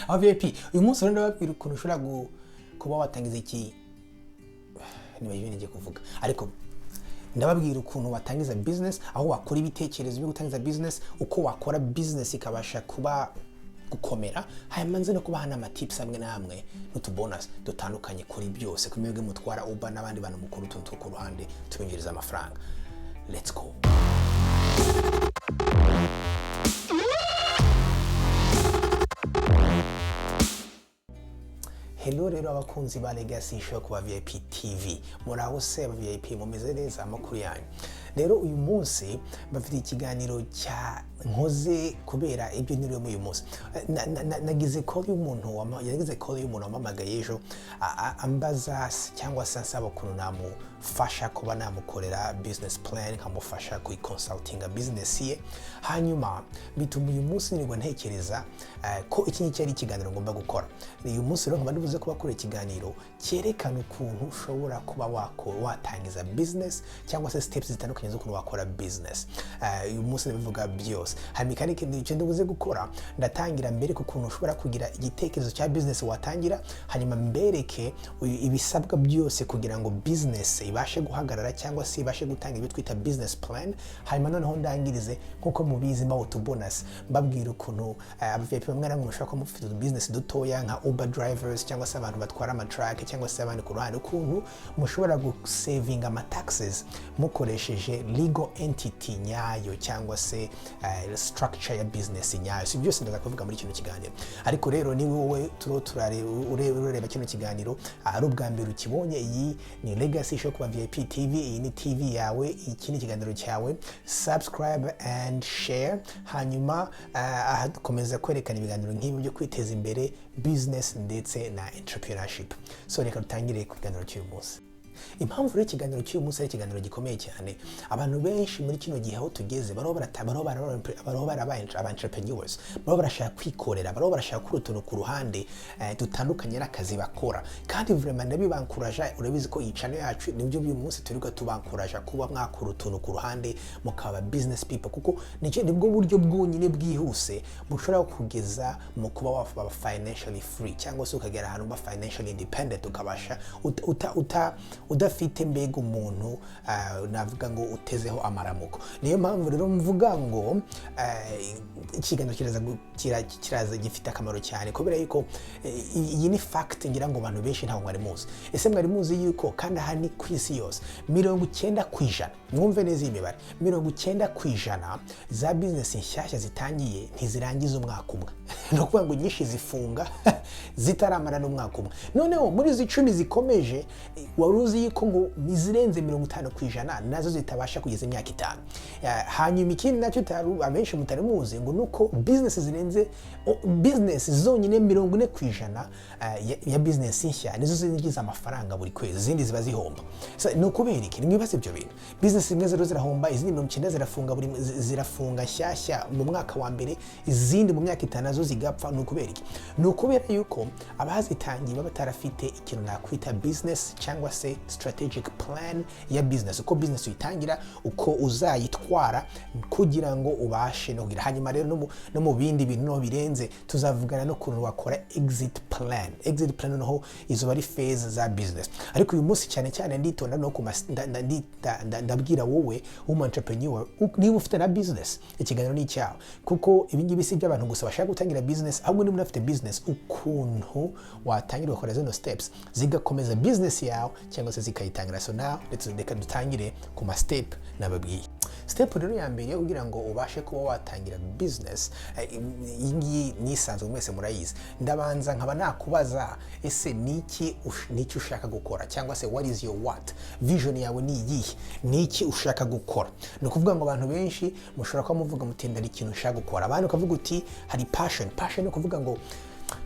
Aba VIP, uyu munsi rero ndababwira ukuntu ushobora kuba watangiza iki, niba ibintu ngiye kuvuga, ariko ndababwira ukuntu watangiza business, aho wakora ibitekerezo byo gutangiza business, uko wakora business ikabasha kuba gukomera, hanyuma nze no kubaha n'amatips amwe n'amwe n'utubonus dutandukanye kuri byose, ku mwebwe mutwara Uber n'abandi bantu mukora utuntu two ku ruhande tubinjiriza amafaranga. Let's go. Hello rero abakunzi ba Legacy Show kuba VIP TV, muraho se aba VIP? Mumeze neza? Amakuru yanyu? Rero uyu munsi bafite ikiganiro cya nkoze kubera ibyo niriwemo uyu munsi. Nagize call y'umuntu yagize call y'umuntu wampamagaye ejo, ambaza cyangwa se ansaba ukuntu namufasha kuba namukorera business plan, nkamufasha kuyiconsultinga business ye. Hanyuma bituma uyu munsi nirirwa ntekereza ko iki ngiki ari ikiganiro ngomba gukora uyu munsi. Rero nkaba ndibuze kuba ikiganiro cyerekana ukuntu ushobora kuba watangiza business cyangwa se steps zitandukanye z'ukuntu wakora business. Uyu munsi ndabivuga byose. Hanyuma kandi ikindi icyo ndibuze gukora, ndatangira mbereke ukuntu ushobora kugira igitekerezo cya business watangira, hanyuma mbereke ibisabwa byose kugira ngo business ibashe guhagarara cyangwa se ibashe gutanga ibyo twita business plan. Hanyuma noneho ndangirize, nk'uko mubizi, mbaho utubonus, mbabwira ukuntu aba VIP bamwe na bamwe mushobora kuba mufite utu business dutoya nka Uber drivers cyangwa se abantu batwara amatruck cyangwa se abandi ku ruhande, ukuntu mushobora gusavinga ama taxes mukoresheje legal entity nyayo cyangwa se structure ya business nyayo. Si byose ndaza kuvuga muri kino kiganiro, ariko rero niba wowe turiho ureba kino kiganiro ari ubwa mbere ukibonye, iyi ni Legacy Show kuba VIP TV, iyi ni TV yawe, iki ni ikiganiro cyawe. Subscribe and share. Hanyuma aha dukomeza kwerekana ibiganiro nk'ibi byo kwiteza imbere, business ndetse na entrepreneurship. So reka dutangire ku kiganiro cy'uyu munsi. Impamvu rero ikiganiro cy'uyu munsi ari ikiganiro gikomeye cyane, abantu benshi muri kino gihe aho tugeze bariho barabaye aba entrepreneurs, bariho barashaka kwikorera, bariho barashaka gukora utuntu ku ruhande dutandukanye n'akazi bakora. Kandi vraiment ndabibankuraja. Urabizi ko iyi channel yacu nibyo by'uyu munsi turiho tubankuraja kuba mwakora utuntu ku ruhande, mukaba business people, kuko nibwo buryo bwonyine bwihuse bushobora kugeza mu kuba waba financially free cyangwa se ukagera ahantu uba financially independent, ukabasha uta, udafite mbega umuntu navuga ngo utezeho amaramuko. Niyo mpamvu rero mvuga ngo ikiganiro kiraza gifite akamaro cyane, kubera yuko iyi ni fact ngira ngo abantu benshi ntabwo mwari muzi. Ese mwari muzi yuko, kandi aha ni ku isi yose, 90%, mwumve neza iyi mibare, 90% za business nshyashya zitangiye ntizirangiza umwaka umwe? Ni ukuvuga ngo nyinshi zifunga zitaramara n'umwaka umwe. Noneho muri izi 10 zikomeje, wari uzi yuko ngo izirenze 50% nazo zitabasha kugeza imyaka 5? Hanyuma ikindi nacyo abenshi mutari muzi ngo ni uko business zirenze business zonyine 40% ya business nshya nizo zinjiza amafaranga buri kwezi, izindi ziba zihomba. Ni ukubera iki? Nimwibaze ibyo bintu. Business zimwe zero zirahomba, izindi 90 zirafunga zirafunga nshyashya mu mwaka wa mbere, izindi mu myaka 5 nazo zigapfa. Ni ukubera iki? Ni ukubera yuko abazitangiye baba batarafite ikintu nakwita business cyangwa se strategic plan ya business, uko business uyitangira, uko uzayitwara kugira ngo ubashe no kugira. Hanyuma rero no mu bindi bintu no birenze tuzavugana n'ukuntu wakora exit plan. Exit plan noneho izo ari phase za business. Ariko uyu munsi cyane cyane nditonda no ku ndabwira wowe w'umu entrepreneur, niba ufite na business, ikiganiro ni icyawe, kuko ibi ngibi si iby'abantu gusa bashaka gutangira business, ahubwo niba unafite business, ukuntu watangira ugakora zino steps zigakomeza business yawe cyangwa se zikayitangira. So now reka dutangire ku ma step nababwiye. Step rero ya mbere kugira ngo ubashe kuba watangira business, iyi ngiyi nisanzwe mwese murayizi. Ndabanza nkaba nakubaza: ese niki ushaka gukora? Cyangwa se what is your what vision yawe ni iyihe? Niki ushaka gukora? Ni ukuvuga ngo abantu benshi mushobora kuba muvuga muti: "Hari ikintu ushaka gukora." Abandi ukavuga uti: "Hari passion." Passion ni ukuvuga ngo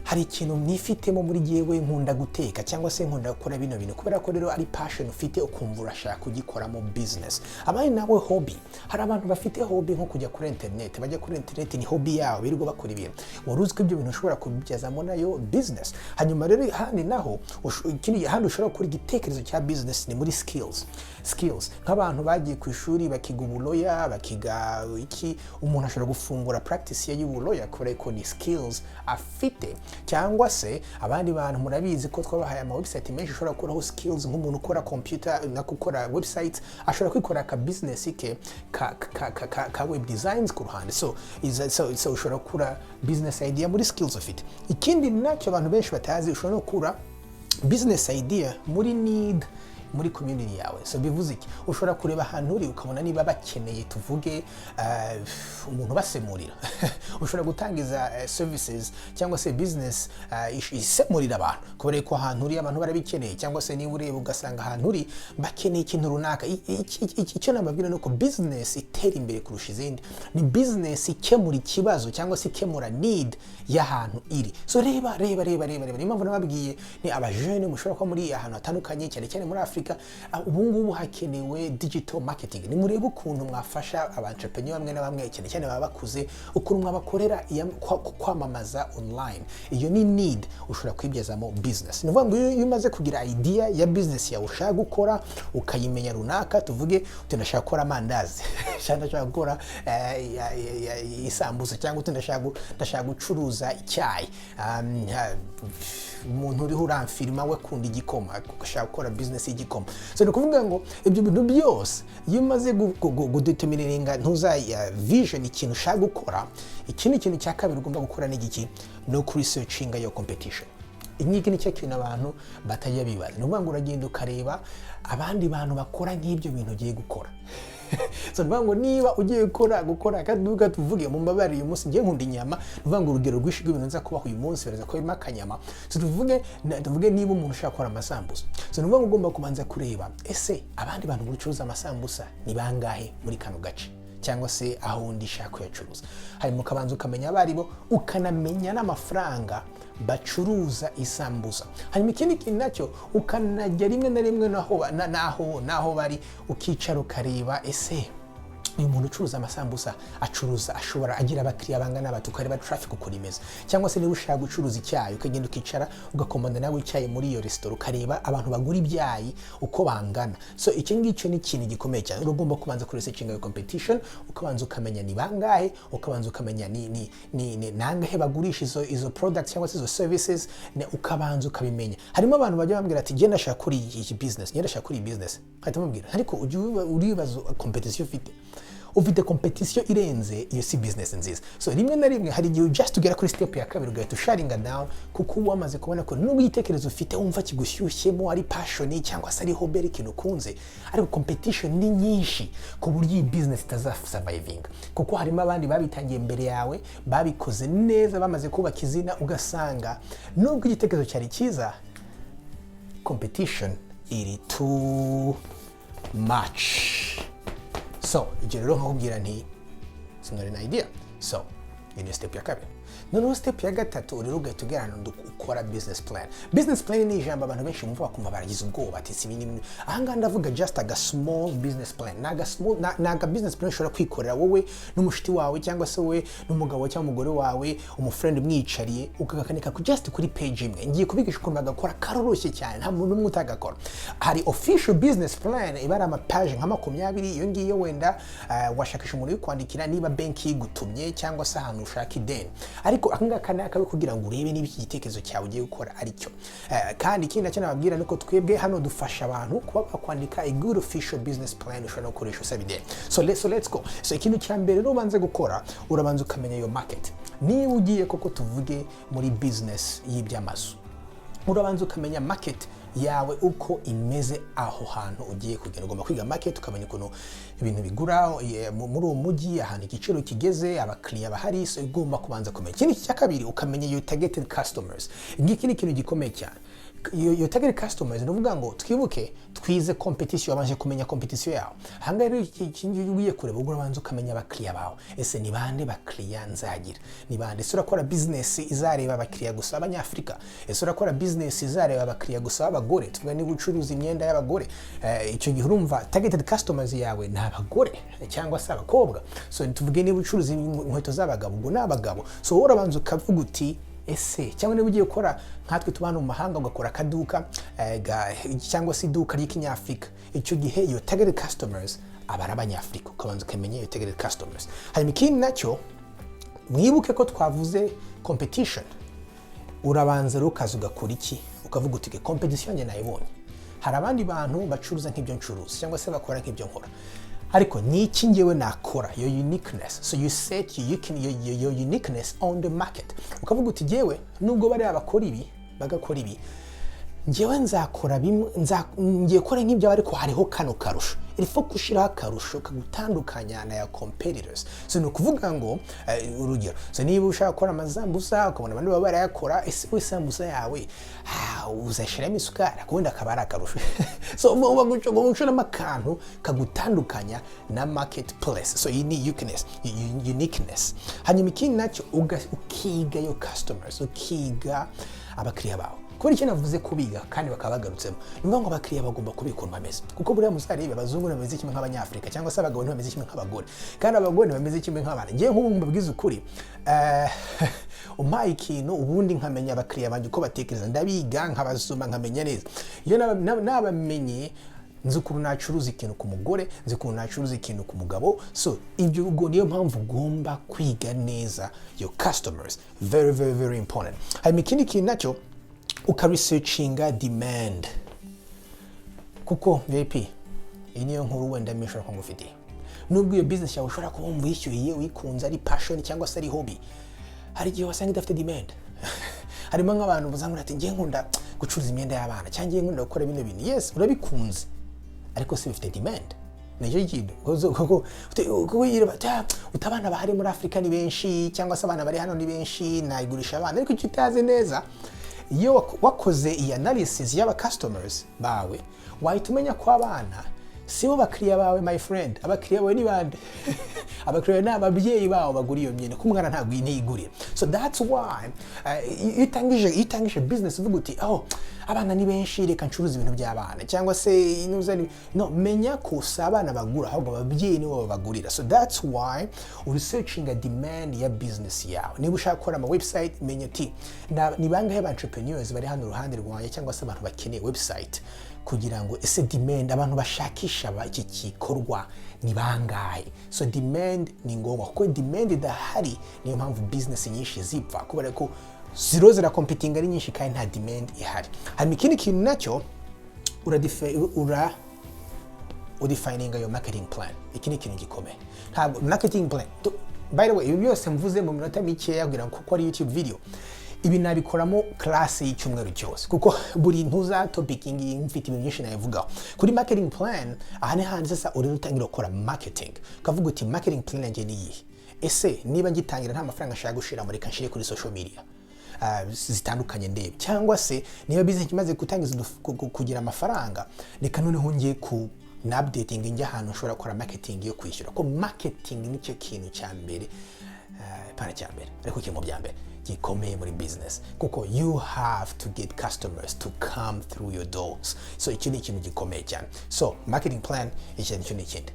hari ikintu nifitemo muri jyewe, nkunda guteka cyangwa se nkunda gukora bino bintu. Kubera ko rero ari passion ufite, ukumva urashaka kugikoramo business. Abandi nawe hobby. Hari abantu bafite hobby nko kujya kuri internet, bajya kuri internet, ni hobby yabo, birirwa bakora ibintu. Wari uzi ko ibyo bintu ushobora kubibyazamo nayo business? Hanyuma rero handi naho ikindi handi ushobora gukora igitekerezo cya business ni muri skills. Skills nk'abantu bagiye ku ishuri bakiga ubuloya, bakiga iki, umuntu ashobora gufungura practice ye y'ubuloya kubera ko ni skills afite. ruhande. Cyangwa se abandi bantu, murabizi ko twabahaye ama website menshi ushobora gukuraho skills. Nk'umuntu ukora computer na gukora website ashobora kwikora aka business ke ka web designs ku ruhande. So ushobora gukura business idea muri skills ufite. Ikindi nacyo abantu benshi batazi, ushobora no gukura business idea muri need muri community yawe. So bivuze iki? Ushobora kureba ahantu uri, ukabona niba bakeneye, tuvuge, umuntu basemurira. Ushobora gutangiza services cyangwa se business isemurira abantu, kubera ko ahantu uri abantu barabikeneye. Cyangwa se niba ureba ugasanga ahantu uri bakeneye ikintu runaka. Icyo nababwira ni uko business itera imbere kurusha izindi ni business ikemura ikibazo cyangwa se ikemura need y'ahantu iri. So reba, reba, reba, reba, reba. Niyo mpamvu nababwiye ni abajene mushobora kuba muri ahantu hatandukanye, cyane cyane muri Afurika. Ubu ngubu hakenewe digital marketing. Nimurebe ukuntu mwafasha aba entrepreneur bamwe na bamwe, cyane cyane baba bakuze, ukuntu mwabakorera kwamamaza online. Iyo ni need ushobora kwibyazamo business. Ni ukuvuga ngo iyo umaze kugira idea ya business yawe ushaka gukora, ukayimenya runaka, tuvuge uti ndashaka gukora amandazi, cyangwa ndashaka gukora isambusa, cyangwa uti ndashaka gucuruza icyayi. Umuntu uriho uramfirima we akunda igikoma, ugashaka gukora business y'igikoma. So ni ukuvuga ngo ibyo bintu byose, iyo umaze gudetermininga ntuza ya vision, ikintu ushaka gukora, ikindi kintu cya kabiri ugomba gukora ni igiki? No kuresearchinga your competition. Iki ni cyo kintu abantu batajya bibaza. Ni ukuvuga ngo uragenda ukareba abandi bantu bakora nk'ibyo bintu ugiye gukora. So ni ukuvuga ngo niba ugiye gukora akaduka, tuvuge, mu mbabare, uyu munsi ngiye nkunda inyama, ni ukuvuga ngo urugero rwinshi rw'ibintu nza kubaha uyu munsi baraza kuba birimo akanyama. So tuvuge niba umuntu ushaka gukora amasambusa, so ni ukuvuga ngo ugomba kubanza kureba: ese abandi bantu bacuruza amasambusa ni bangahe muri kano gace cyangwa se aho undi ishaka kuyacuruza? Hanyuma ukabanza ukamenya abo ari bo, ukanamenya n'amafaranga bacuruza isambusa. Hanyuma ikindi kintu nacyo, ukanajya rimwe na rimwe n'aho bari, ukicara ukareba: ese uyu muntu ucuruza amasambusa acuruza, ashobora agira abakiriya bangana bate? Ukareba traffic ukuntu imeze. Cyangwa se niba ushaka gucuruza icyayi, ukagenda ukicara, ugakomanda nawe icyayi muri iyo resitora, ukareba abantu bagura ibyayi uko bangana. So icyo ngicyo ni ikintu gikomeye cyane. Ugomba kubanza kuresearchinga competition, ukabanza ukamenya ni bangahe, ukabanza ukamenya ni nangahe bagurisha izo products cyangwa se izo services, ukabanza ukabimenya. Harimo abantu bajya bambwira ati: "Genda ndashaka kuri iyi business, genda ndashaka kuri iyi business." Nkahita mubwira: "Ariko ujya uribaza competition ufite? Ufite competition irenze iyo, si business nziza." So rimwe na rimwe hari igihe just ugera kuri step ya kabiri ugahita ushuttinga down, kuko uba wamaze kubona ko nubwo igitekerezo ufite wumva kigushyushyemo, ari passion cyangwa se ari hobby, ari ikintu ukunze, ariko competition ni nyinshi ku buryo iyi business itazasurvivinga, kuko harimo abandi babitangiye mbere yawe, babikoze neza, bamaze kubaka izina. Ugasanga nubwo igitekerezo cyari cyiza, competition iri too much. So ibyo rero nkakubwira nti it's not an idea. So iyi ni step ya kabiri. Noneho step ya gatatu rero, ugahita ugera ahantu ukora business plan. Business plan ni ijambo abantu benshi bumva bakumva baragize ubwoba, ati si ibindi bintu. Ahangaha ndavuga just aga small business plan. Ni aga business plan ushobora kwikorera wowe n'umushuti wawe, cyangwa se wowe n'umugabo cyangwa umugore wawe, umufriend, mwiyicariye ukagakanika just kuri page imwe. Ngiye kubigisha ukuntu bagakora, karoroshye cyane, nta muntu n'umwe utagakora. Hari official business plan iba ari amapaje nka 20. Iyo ngiyo wenda washakisha umuntu uri niba benki yigutumye cyangwa se ahantu ushaka ideni, ariko aka ngaka ni akawe kugira ngo urebe niba iki gitekerezo cyawe ugiye gukora ari cyo. Kandi ikindi nacyo nababwira ni uko twebwe hano dufasha abantu kuba bakwandika a good official business plan ushobora no gukoresha usaba ideni. So let's go. So ikintu cya mbere rero ubanze gukora, urabanza ukamenya iyo market. Niba ugiye koko, tuvuge, muri business y'iby'amazu, urabanza ukamenya market yawe uko imeze aho hantu ugiye kugenda. Ugomba kwiga market, ukamenya ukuntu ibintu bigura muri uwo mujyi, ahantu igiciro kigeze, abakiriya bahari. So ugomba kubanza kumenya. Ikindi cya kabiri, ukamenya your targeted customers. Ngiki ni ikintu gikomeye cyane. Your target customers, ni ukuvuga ngo twibuke twize competition, wabanje kumenya competition yawe. Ahangaha rero iki ngiki ugiye kureba, ubwo urabanza ukamenya abakiriya bawe. Ese ni bande bakiriya nzagira? Ni bande? Ese urakora business izareba abakiriya gusa b'Abanyafurika? Ese urakora business izareba abakiriya gusa b'abagore? Tuvuga niba ucuruza imyenda y'abagore, icyo gihe urumva targeted customers yawe ni abagore cyangwa se abakobwa. So tuvuge niba ucuruza inkweto z'abagabo, ubwo ni abagabo. So wowe urabanza ukavuga uti ese, cyangwa niba ugiye gukora nkatwe tuba hano mu mahanga, ugakora akaduka cyangwa se iduka ry'ikinyafurika, icyo gihe iyo targeted customers aba ari Abanyafurika. Ukabanza ukamenya iyo targeted customers. Hanyuma ikindi nacyo, mwibuke ko twavuze competition. Urabanza rero ukaza ugakora iki? Ukavuga uti: "Competition yanjye nayibonye, hari abandi bantu bacuruza nk'ibyo ncuruza cyangwa se bakora nk'ibyo nkora, ariko ni iki ngewe nakora?" Your uniqueness. So you set your uniqueness on the market. Ukavuga uti: "Jyewe nubwo bariya bakora ibi, bagakora ibi, njyewe nzakora bimwe, ngiye gukora nk'ibyo, ariko hariho kano karusho." Il faut gushyiraho akarusho kagutandukanya na ya competitors. So ni ukuvuga ngo urugero, so niba ushaka gukora amazambusa, ukabona abandi baba barayakora, ese we isambusa yawe uzashyiramo isukari? Wenda akaba ari akarusho. So ugomba gushyiramo akantu kagutandukanya na market place. So iyi ni uniqueness. Hanyuma ikindi nacyo, ukiga your customers, ukiga abakiriya bawe. Kubera icyo navuze kubiga kandi bakaba bagarutsemo, ni ukuvuga ngo abakiriya bagomba kubika ukuntu bameze, kuko buriya muzarebe, abazungu ntibameze kimwe nk'Abanyafurika, cyangwa se abagabo ntibameze kimwe nk'abagore, kandi abagore ntibameze kimwe nk'abana. Ngewe nk'ubu mbabwiza ukuri, umpaye ikintu, ubundi nkamenya abakiriya banjye uko batekereza, ndabiga, nkabasoma, nkamenya neza. Iyo nabamenye, nzi ukuntu nacuruza ikintu ku mugore, nzi ukuntu nacuruza ikintu ku mugabo. So ibyo ubwo niyo mpamvu ugomba kwiga neza your customers, very very very important. Hanyuma ikindi kintu nacyo, ukaresearchinga demand, kuko VIP, iyi niyo nkuru wenda mbi ushobora kuba ngufitiye. Nubwo iyo business yawe ushobora kuba wumva uyishyuhiye, uyikunze, ari passion cyangwa se ari hobby, hari igihe wasanga idafite demand. Harimo nk'abantu bazamura ati: "Ngiye nkunda gucuruza imyenda y'abana," cyangwa "Ngiye nkunda gukora bino bintu." Yes, urabikunze, ariko se bifite demand? Nicyo kintu, kuko yireba ati: "Ah, uti abana bahari muri Afurika ni benshi, cyangwa se abana bari hano ni benshi, nayigurisha abana." Ariko icyo utazi neza, iyo wakoze iyi analysis y'aba customers bawe, wahita umenya ko abana sibo bakiriya bawe. My friend, abakiriya bawe ni bande? Abakiriya ni ababyeyi babo bagura iyo myenda, ko umwana ntabwo ntiyigurira. So that's why iyo utangije business uvuga uti: "Oh, abana ni benshi, reka ncuruze ibintu by'abana," cyangwa se inuza no menya ko si abana bagura, ahubwo ababyeyi nibo babagurira. So that's why uresearchinga demand ya business yawe. Niba ushaka gukora ama website, menya uti: "Ni bangahe ba entrepreneurs bari hano iruhande rwanjye, cyangwa se abantu bakeneye website?" Kugira ngo ese demand, abantu bashakisha iki gikorwa ni bangahe? So demand ni ngombwa, kuko demand idahari niyo mpamvu business nyinshi zipfa, kubera ko ziro ziracompetinga ari nyinshi kandi nta demand ihari. Hanyuma ikindi kintu nacyo, ura udefininga your marketing plan. Iki ni ikintu gikomeye. Ntabwo marketing plan by the way, ibi byose mvuze mu minota mikeya kugira ngo, kuko ari YouTube video, ibi nabikoramo class y'icyumweru cyose, kuko buri ntuza topic ngiyi mfite ibintu byinshi nabivugaho. Kuri marketing plan, aha ni hanze sasa urero utangira gukora marketing, ukavuga uti: "Marketing plan yanjye ni iyihe? Ese niba ngitangira, nta mafaranga nshaka gushiramo, reka nshire kuri social media zitandukanye ndebe, cyangwa se niba business imaze gutangiza kugira amafaranga, reka noneho ngiye ku na updating, njya ahantu nshobora gukora marketing yo kwishyura." Ko marketing nicyo kintu cya mbere, pana cya mbere, ariko kiri mu bya mbere gikomeye muri business, kuko you have to get customers to come through your doors. So iki ni ikintu gikomeye cyane. So marketing plan, iki nicyo ni ikindi.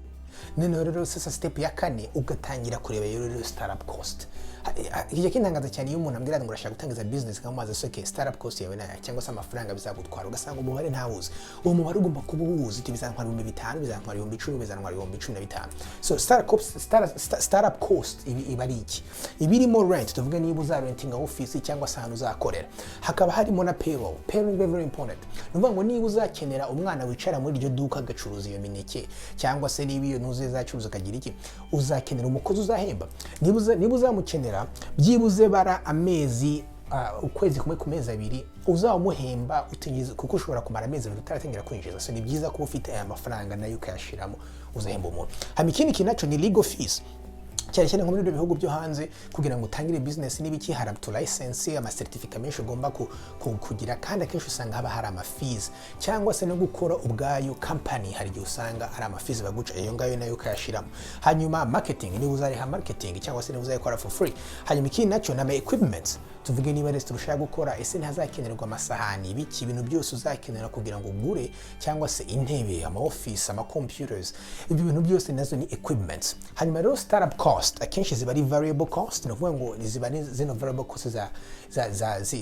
Noneho rero sasa step ya kane, ugatangira kureba rero startup cost. Kijya kintangaza cyane iyo umuntu ambwira ngo urashaka gutangiza business, nkamubaza: "So okay, startup cost yawe nayo, cyangwa se amafaranga bizagutwara?" Ugasanga umubare ntawuzi. Uwo mubare ugomba kuba uwuzi, uti: "Bizantwara 5000, bizantwara 10,000, bizantwara 15,000." So startup cost iba ari iki? Iba irimo rent, tuvuge niba uzarentinga office cyangwa se ahantu uzakorera, hakaba harimo na payroll. Payroll is very, very important. Ni ukuvuga ngo niba uzakenera umwana wicara muri iryo duka agacuruza iyo mineke, cyangwa se niba iyo ntuze izacuruza akagira iki, uzakenera umukozi uzahemba. Niba uzamukenera byibuze bara amezi, ukwezi kumwe ku mezi 2 uzawumuhemba utinjiza, kuko ushobora kumara amezi 2 utaratangira kwinjiza. So ni byiza kuba ufite aya mafaranga nayo ukayashiramo uzahemba umuntu. Hanyuma ikindi kintu nacyo ni legal fees, cyane cyane nko muri ibyo bihugu byo hanze. Kugira ngo utangire business n'ibiki, hari utu license, amacertificate menshi ugomba kugira, kandi akenshi usanga haba hari ama fees, cyangwa se no gukora ubwayo company, hari igihe usanga ari ama fees baguca, iyo ngayo nayo ukayashiramo. Hanyuma marketing, niba uzariha marketing cyangwa se niba uzayikora for free. Hanyuma ikindi nacyo ni ama equipments. Tuvuge niba resitora ushaka gukora, ese ntihazakenerwa amasahani, ibiki, ibintu byose uzakenera kugira ngo ugure, cyangwa se intebe, ama office, ama computers, ibyo bintu byose nazo ni equipments. Hanyuma rero startup cost akenshi ziba ari variable cost, ni ukuvuga ngo ziba ari zino variable cost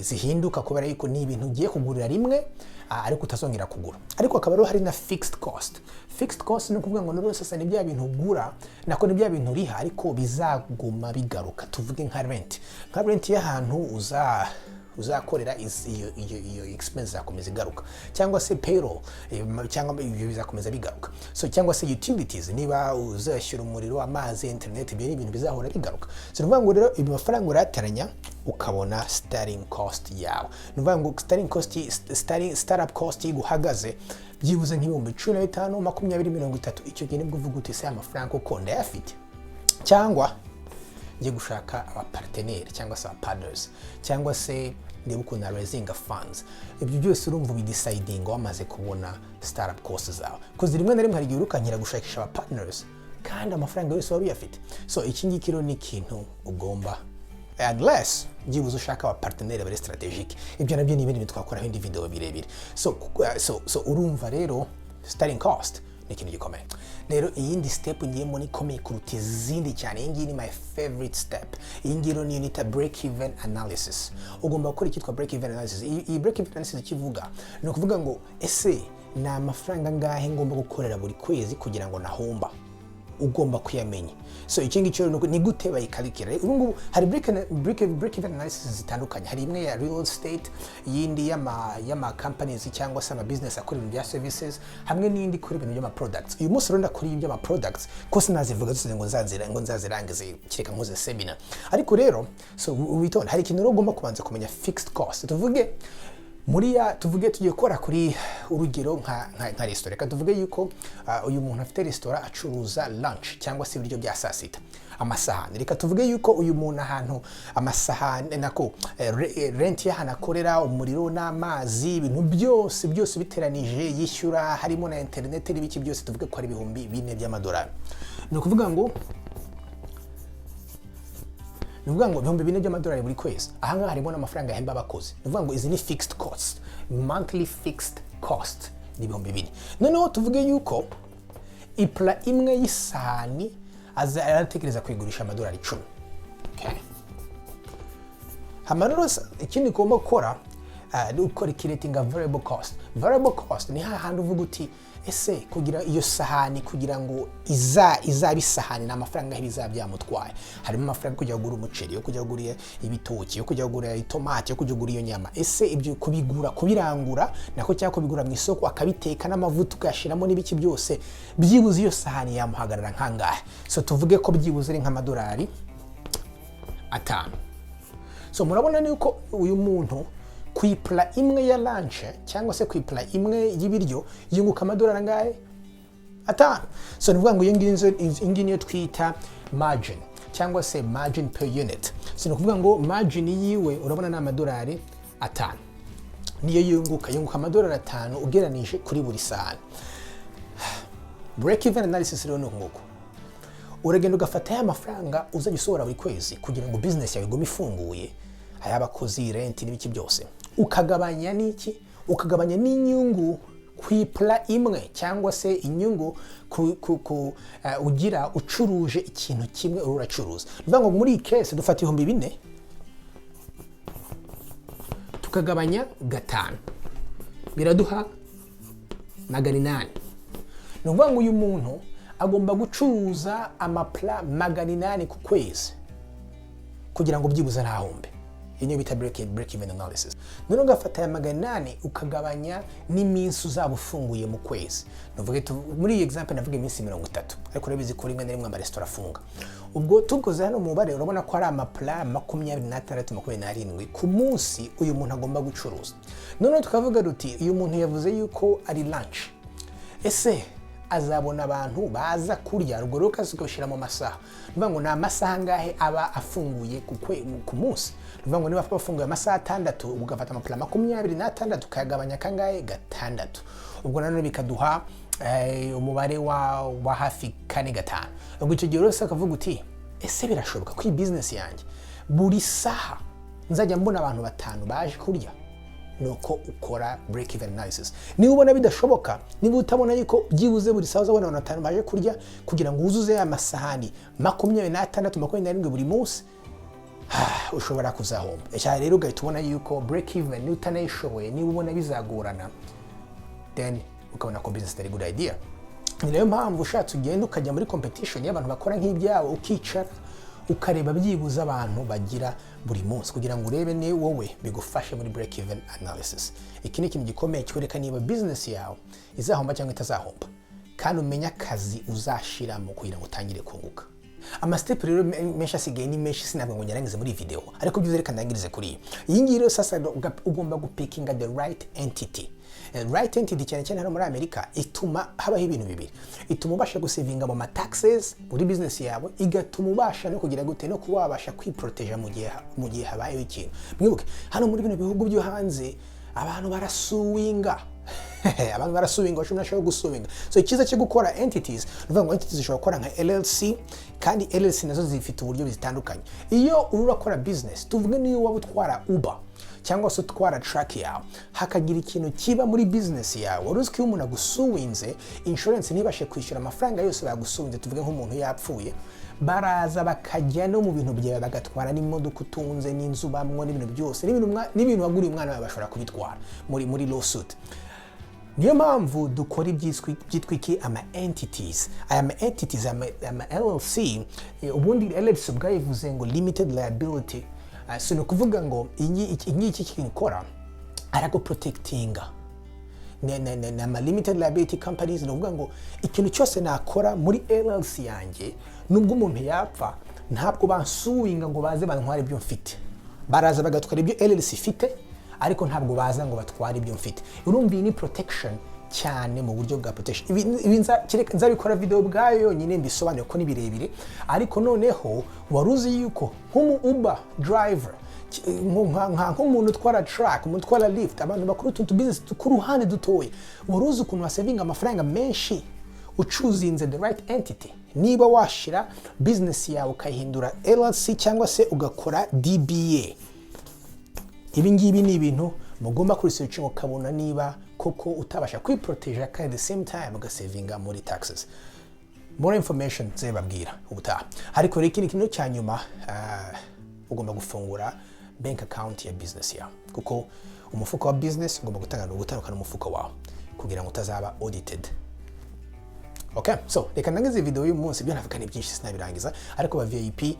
zihinduka, kubera yuko ni ibintu ugiye kugurira rimwe, ariko utazongera kugura. Ariko hakaba rero hari na fixed cost. Fixed cost ni ukuvuga ngo rero sasa ni bya bintu ugura, nako ni bya bintu uriha ariko bizaguma bigaruka. Tuvuge nka rent y'ahantu uza Uzakorera iyo expense izakomeza igaruka, cyangwa se payroll, cyangwa ibyo bizakomeza bigaruka. So cyangwa se utilities, niba uzashyura umuriro, amazi, internet, ibyo ni ibintu bizahora bigaruka. So ni ukuvuga ngo rero ibi mafaranga urayateranya, ukabona starting cost yawe. Ni ukuvuga ngo starting cost, startup cost iguhagaze byibuze nk'ibihumbi 15, 20, 30. Icyo gihe nibwo uvuga uti: "Se aya mafaranga koko ndayafite, cyangwa njye gushaka abapartenaire cyangwa se abapartners, cyangwa se ndebe ukuntu na raisinga funds?" Ibyo byose urumva ubidecidinga wamaze kubona startup cost zawe, kuko rimwe na rimwe hari igihe wirukankira gushakisha aba partners kandi amafaranga yose wari uyafite. So iki ngiki rero ni ikintu ugomba, unless byibuze ushaka abapartenaire bari strategic. Ibyo nabyo ni ibindi bintu twakoraho indi video birebire. So urumva rero starting cost ni ikintu gikomeye. Rero iyindi step ngiyemo ni ikomeye kuruta izindi cyane. Iyi ngiyi ni my favorite step. Iyi ngiyi rero niyo nita break even analysis. Ugomba gukora icyitwa break even analysis. Iyi break even analysis ikivuga ni ukuvuga ngo: ese ni amafaranga angahe ngomba gukorera buri kwezi kugira ngo nahomba? Ugomba kuyamenya. So iki ngiki rero ni gute bayikarikira? Ubu ngubu hari break even analysis zitandukanye. Hari imwe ya real estate, iyindi y'ama companies cyangwa se ama business akora ibintu bya services, hamwe n'indi ikora ibintu by'ama products. Uyu munsi rero ndakora iby'ama products, ko sinazivuga zose ngo nzazirangize, kereka nkoze seminar. Ariko rero so witonde, hari ikintu rero ugomba kubanza kumenya: fixed cost. Tuvuge muri ya, tuvuge tugiye gukora kuri urugero nka resitora. Reka tuvuge yuko uyu muntu afite resitora, acuruza lunch cyangwa se ibiryo bya saa sita, amasahani. Reka tuvuge yuko uyu muntu ahantu amasahani nako rent y'ahantu akorera, umuriro n'amazi, ibintu byose byose biteranije yishyura, harimo na interineti n'ibiki byose, tuvuge ko ari $4,000. Ni ukuvuga ngo $4,000 buri kwezi. Ahangaha harimo n'amafaranga yahemba abakozi. Ni ukuvuga ngo izi ni fixed cost, monthly fixed cost ni 4,000. Noneho tuvuge yuko iplat imwe y'isahani aza aratekereza kuyigurisha amadolari 10. Okay. Hama rero ikindi ugomba gukora ni ukora icalculatinga variable cost. Variable cost ni hahandi uvuga uti: ese kugira iyo sahani, kugira ngo izabe isahani, ni amafaranga angahe bizaba byamutwaye? Harimo amafaranga yo kujya kugura umuceri, yo kujya kugura ibitoki, yo kujya kugura itomati, yo kujya kugura iyo nyama. Ese ibyo kubigura, kubirangura nako, cyangwa kubigura mu isoko, akabiteka n'amavuta ukayashyiramo n'ibiki byose, byibuze iyo sahani yamuhagarara nkangahe? So tuvuge ko byibuze ari nk'amadolari 5. So murabona yuko uyu muntu ku iplat imwe ya lunch cyangwa se ku iplat imwe y'ibiryo yunguka amadolari angahe? 5. So ni ukuvuga ngo iyi ngiyi niyo twita margin cyangwa se margin per unit. So ni ukuvuga ngo margin yiwe urabona ni amadolari 5 niyo yunguka. Yunguka amadolari 5 ugereranije kuri buri sahani. Break even analysis rero ni uku nguku: uragenda ugafata ya mafaranga uzajya usohora buri kwezi kugira ngo business yawe igume ifunguye, ay'abakozi, rent n'ibiki byose, ukagabanya n'iki? Ukagabanya n'inyungu ku iplat imwe, cyangwa se inyungu ku ugira ucuruje ikintu kimwe uri uracuruza. Ni ukuvuga ngo muri iyi case dufata 4,000 tukagabanya gatanu, biraduha 800. Ni ukuvuga ngo uyu muntu agomba gucuruza amaplat 800 ku kwezi kugira ngo byibuze ntahombe. Iyi niyo bita break even analysis. Noneho ugafata aya 800 ukagabanya n'iminsi uzaba ufunguye mu kwezi. Nuvuge muri iyi example navuga iminsi 30, ariko urabizi ko rimwe na rimwe amaresitora afunga. Ubwo tukoze hano umubare, urabona ko ari amaplat 26, 27 ku munsi uyu muntu agomba gucuruza. Noneho tukavuga duti: uyu muntu yavuze yuko ari lunch, ese azabona abantu baza kurya? Ubwo rero ukaza ugashyira mu masaha. Ni ukuvuga ngo ni amasaha angahe aba afunguye ku munsi? Ni ukuvuga ngo niba afunguye amasaha 6, ugafata amaplat 26 ukayagabanya kangahe? Gatandatu. Ubwo nanone bikaduha umubare wa hafi kane, gatanu. Ubwo icyo gihe rero akavuga uti: ese birashoboka ko iyi business yanjye buri saha nzajya mbona abantu batanu baje kurya? Nuko ukora break even analysis. Niba ubona bidashoboka, niba utabona yuko byibuze buri saha uzabona abantu batanu baje kurya kugira ngo wuzuze ya masahani 26, 27 buri munsi, ushobora kuzahomba cyane. Rero ugahita ubona yuko break even niba utanayishoboye, niba ubona bizagorana, then ukabona ko business atari good idea. Ni nayo mpamvu ushatse ugenda ukajya muri competition y'abantu bakora nk'ibyawe, ukicara. ukareba byibuze abantu bagira buri munsi, kugira ngo urebe ni wowe bigufashe muri break even analysis. Iki ni ikintu gikomeye kikwereka niba business yawe izahomba cyangwa itazahomba, kandi umenye akazi uzashiramo kugira ngo utangire kunguka. Ama steps rero menshi asigaye ni menshi, sinabwo ngo nyarangize muri iyi video, ariko byiza reka ndangirize kuri iyi ngiyi. Rero sasa ugomba gupickinga the right entity. Right entity, cyane cyane hano muri Amerika, ituma habaho ibintu bibiri: ituma ubasha gusavinga mu ma taxes muri business yawe, igatuma ubasha no kugira gute, no kuba wabasha kwiproteja mu gihe habayeho ikintu. Mwibuke, hano muri bino bihugu byo hanze abantu barasuinga, abantu barasuinga, bashobora gusuinga. So icyiza cyo gukora entities, ni ukuvuga ngo entities zishobora gukora nka LLC, kandi LLC nazo zifite uburyo zitandukanye. Iyo uri urakora business, tuvuge niyo waba utwara Uber cyangwa se utwara truck yawe, hakagira ikintu kiba muri business yawe, wari uzi ko iyo umuntu agusuwinze, insurance ntibashe kwishyura amafaranga yose bagusuwinze, tuvuge nk'umuntu yapfuye, baraza bakajya no mu bintu byawe, bagatwara n'imodoka utunze n'inzu bamwo n'ibintu byose n'ibintu waguriye umwana wawe bashobora kubitwara muri lawsuit. Niyo mpamvu dukora ibyitwa iki? Ama entities. Aya ma entities, ama LLC, ubundi LLC ubwayo ivuze ngo limited liability. So ni ukuvuga ngo iyi iki kintu ikora, araguprotectinga. Ni ama limited liability companies. Ni ukuvuga ngo ikintu cyose nakora muri LLC yanjye, nubwo umuntu yapfa, ntabwo bansuinga ngo baze bantware ibyo mfite. Baraza bagatwara ibyo LLC ifite, ariko ntabwo baza ngo batware ibyo mfite. Urumva iyi ni protection cyane, mu buryo bwa protection. Ibi nzabikora video bwayo yonyine mbisobanure, ko ni birebire. Ariko noneho wari uzi yuko nk'umu Uber driver, nk'umuntu utwara truck, umuntu utwara Lyft, abantu bakora utuntu business ku ruhande dutoya, wari uzi ukuntu wasavinga amafaranga menshi uchoosinze the right entity? Niba washira business yawe ukayihindura LLC cyangwa se ugakora DBA, ibi ngibi ni ibintu mugomba kuresearchinga, ukabona niba koko utabasha kwiproteja, kandi at the same time ugasavinga muri taxes. More information nzababwira ubutaha. Ariko rero ikindi kintu cya nyuma, ugomba gufungura bank account ya business yawe, kuko umufuka wa business ugomba gutandukana n'umufuka wawe kugira ngo utazaba audited. Okay, so reka ndangize video y'uyu munsi. Ibyo navuga ni byinshi, sinabirangiza, ariko ba VIP,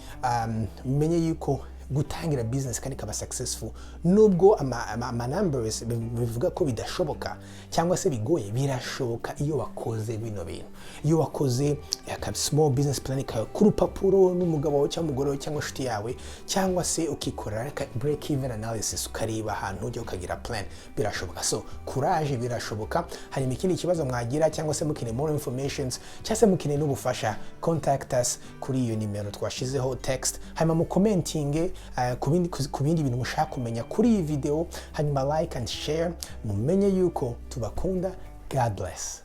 menye yuko gutangira business kandi ikaba successful, nubwo ama numbers bivuga ko bidashoboka cyangwa se bigoye, birashoboka iyo wakoze bino bintu. Iyo wakoze aka small business plan kawe ku rupapuro n'umugabo wawe cyangwa umugore wawe cyangwa inshuti yawe, cyangwa se ukikorera break even analysis, ukareba ahantu ujya, ukagira plan, birashoboka. So courage, birashoboka. Hanyuma ikindi kibazo mwagira, cyangwa se mukeneye more informations, cyangwa se mukeneye n'ubufasha, contact us kuri iyo nimero twashizeho text. Hanyuma mucommentinge ku bindi bintu mushaka kumenya kuri iyi video. Hanyuma like and share. Mumenye yuko tubakunda. God bless.